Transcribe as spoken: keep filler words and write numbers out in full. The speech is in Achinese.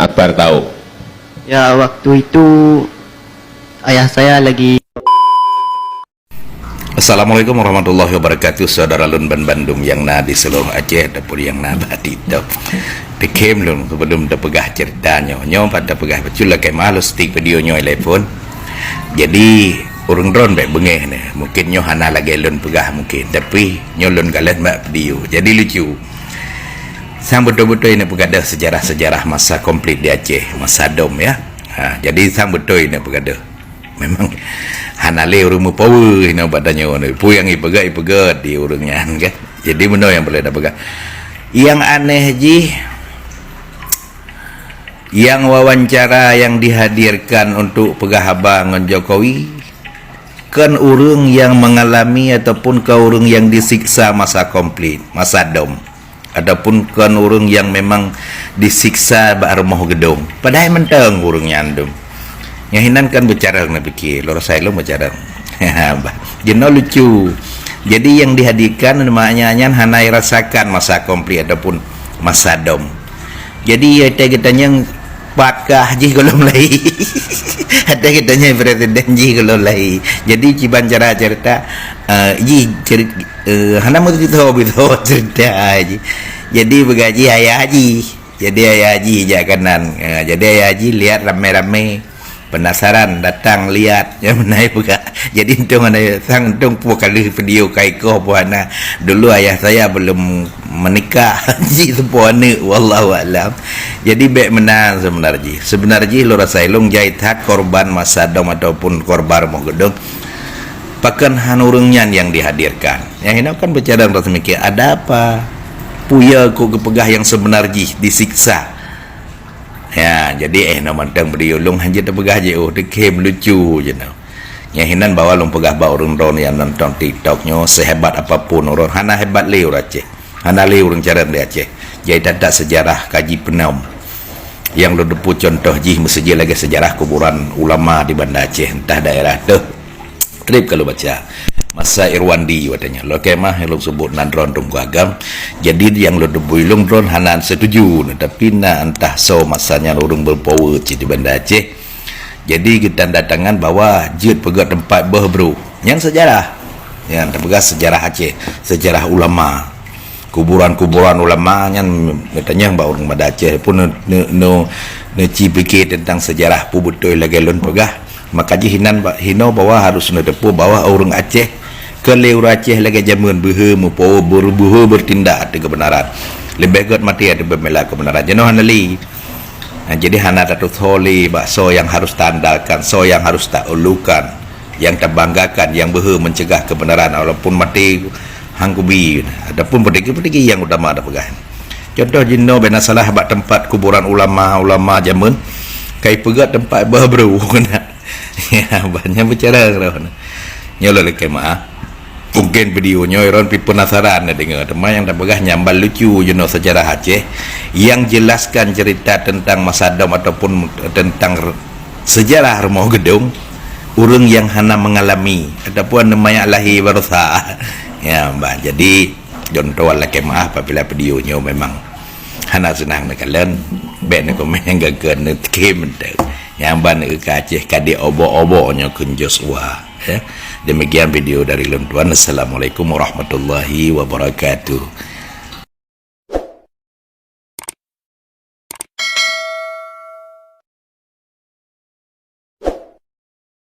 Akbar tahu. Ya, waktu itu ayah saya lagi. Assalamualaikum warahmatullahi wabarakatuh, saudara lôn banbandum nyang na di seluruh Aceh ataupun nyang na bak TikTok. Teukem lôn sebelum tapeugah cerita nyoe. Nyoe pat tapeugah bacut lakée meuah lôn stick video nyoe lé phon. Jadi ureuëng droen bék beungéh nyoe. Mungkin nyoe hana lagée lôn peugah mungkin, tapi nyoe lôn galeh bak video. Jadi lucu. Sang beutôi-beutôi na peugadoh sejarah-sejarah masa konflik di Aceh, masa dom ya. Ha, jadi sang beutôi na peugadoh. Memang hana lé ureuëng meupower inoe bak tanyoe nyoe. Peue nyang ipeugah, ipeugah di ureuëng nyan kan. Jadi meunoe nyang boleh tapeugah. Yang aneh jih, yang wawancara yang dihadirkan untuk peugah haba ngon Jokowi, kon ureuëng yang mengalami ataupun kon ureuëng yang disiksa masa konflik, masa dom. Ataupun kon ureuëng yang memang disiksa bak rumoh gedong. Padahai mantong ureuëng nyan dum. Nyang hinan kan beucarang na pike, lôn rasa lôn beucarang. Bah, jinoe lucu. Jadi yang dihadirkan maknanya nyan hana rasakan masa konflik ataupun masa dom. Jadi ya teu geutanyong pat kah jih gohlom lahé. Ada geutanyong presiden jih gohlom lahé. Jadi kiban cara cerita, eh, jih cerit, eh, hana meuteutho-beutho cerita jih. Jadi beugaji ayah jih. Jadi ayah jih jak kanan. Eh, jadi ayah jih lihat ramé-ramé. Penasaran datang lihat nyang meunai peugah. Jadi untông hana sang untông pue kali video kai koh pue hana. Dulu ayah saya belum menikah. Jih seupôt aneuk, wallahu a'lam. Jadi bék meunan seubeuna jih. Seubeuna jih lôn rasa ilong jai that korban masa dom ataupun korban rumoh gedong. Pakon han ureuëng nyan yang dihadirkan. Nyang hinoe kan beucadang rasa mikir, ada apa? Peue kok geupeugah yang seubeuna jih disiksa. Ya, jadi eh na mantong bri ulung hana tapeugah jih oh, teukem lucu jinoe. Nyang hinan bahwa lôn peugah bak ureuëng droen nyang nonton TikTok nyoe, sehebat apapun ureuëng hana hebat lé ureuëng Aceh. Hana lé ureuëng carông di Aceh. Jai that-that sejarah kaji peunom. Yang lôn teupeu contoh jih meuseujid lagée sejarah kuburan ulama di Banda Aceh, entah daerah teuh. Treb kalau baca. Masa Irwandi watée nyan. Lôn kemah lôn sebut nan droen Teungku Agam. Jadi yang lôn teupeu lôn droen hana setuju, tapi na entah so masa nyan ureuëng berpower cit di Banda Aceh. Jadi geutandatangan bahwa jeuet peugét teumpat beuh bro. Nyan sejarah. Nyan tapeugah sejarah Aceh, sejarah ulama. Kuburan-kuburan ulama nyan geutanyong bak ureuëng Banda Aceh pun ne, ne, ne, neuci pike tentang sejarah pue beutôi lagée lôn peugah. Maka jih hinan ba, hinoe bahwa harus neuteupeue bahwa ureuëng Aceh kon lé ureuëng Aceh lagée jameun beuhe meupower beuhe bertindak ateueh kebenaran. Leubeh gét maté ateueh pembela kebenaran. Jinoe hana lé. Nah, jadi hana tatusoe lé bak soe nyang harus taandalkan, soe nyang harus taulukan, nyang tabanggakan, nyang beuhe mencegah kebenaran walaupun maté hangkubi ataupun peutiki-peutiki nyang utama tapeugah. Contoh jinoe bena salah bak tempat kuburan ulama-ulama jameun kai peugét tempat beuh bro kena. Ya, banyak bicara kena. Nyoe lé kemah. Mungkin video nyoe droen pi penasaran na deungoe, teuma nyang tapeugah nyamban lucu jinoe sejarah Aceh yang jelaskan cerita tentang masa dom ataupun tentang sejarah rumoh gedong ureuëng yang hana mengalami ataupun neumayak lahé barosa. Ya, bah, jadi contoh lakée meuah apabila video nyoe memang hana seunang neukalon, bék neukomen nyang gaga neutekem teu. Nyamban ka Aceh kadek obok-obok nyoe kheun Joshua. Ya. Demikian video dari lôn tuan. Assalamualaikum warahmatullahi wabarakatuh.